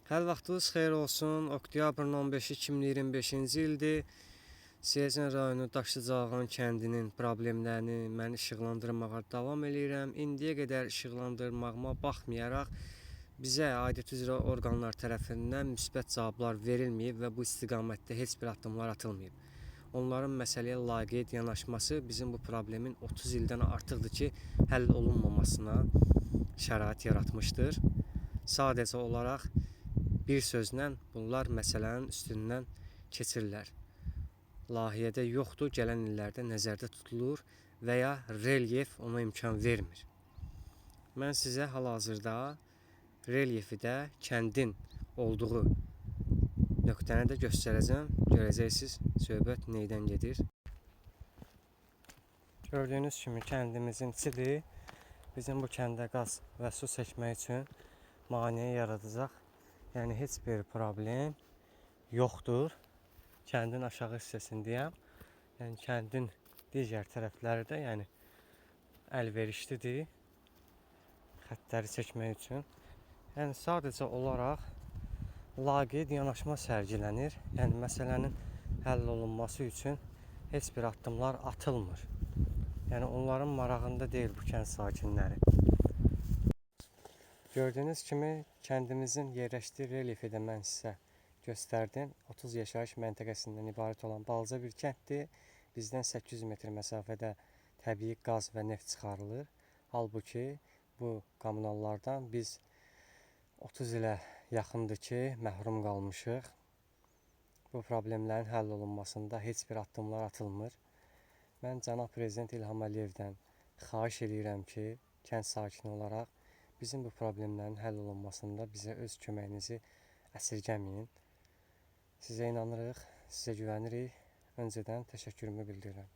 Hər vaxtınız xeyir olsun. Oktyabrın 15-i 2025-ci ildir. Siyəzən rayonu Daşlıcağan kəndinin problemlərini mən işıqlandırmağa davam eləyirəm. İndiyə qədər işıqlandırmağıma baxmayaraq bizə aidiyyəti üzrə orqanlar tərəfindən müsbət cavablar verilməyib və bu istiqamətdə heç bir addımlar atılmayıb. Onların məsələyə laqeyd yanaşması bizim bu problemin 30 ildən artıqdır ki, həll olunmamasına şərait yaratmışdır. Sadəcə olaraq bir sözlə bunlar məsələnin üstündən keçirlər. Layihədə yoxdur, gələn illərdə nəzərdə tutulur və ya relyef ona imkan vermir. Mən sizə hal-hazırda relyefi də kəndin olduğu nöqtəni də göstərəcəm. Görəcəksiniz söhbət neydən gedir. Gördüyünüz kimi kəndimizin içidir. Bizim bu kəndə qaz və su çəkmək üçün maneə yaradacaq. Yəni heç bir problem yoxdur. Kəndin aşağı hissəsindəyəm. Yəni kəndin digər tərəfləri də yəni əlverişlidir xəttləri çəkmək üçün. Yəni sadəcə olaraq laqeyd yanaşma sərgilənir. Yəni məsələnin həll olunması üçün heç bir addımlar atılmır. Yəni onların marağında deyil bu kənd sakinləri. Gördüyünüz kimi kəndimizin yerləşdiyi relyefi də mən sizə göstərdim. 30 yaşayış məntəqəsindən ibarət olan balaca bir kənddir. Bizdən 800 metr məsafədə təbii qaz və neft çıxarılır. Halbuki bu kommunallardan biz 30 ilə yaxındır ki, məhrum qalmışıq. Bu problemlərin həll olunmasında heç bir addımlar atılmır. Mən cənab prezident İlham Əliyevdən xahiş eləyirəm ki, kənd sakini olaraq bizim bu problemlərin həll olunmasında bizə öz köməyinizi əsirgəməyin. Sizə inanırıq, sizə güvənirik. Öncədən təşəkkürümü bildirirəm.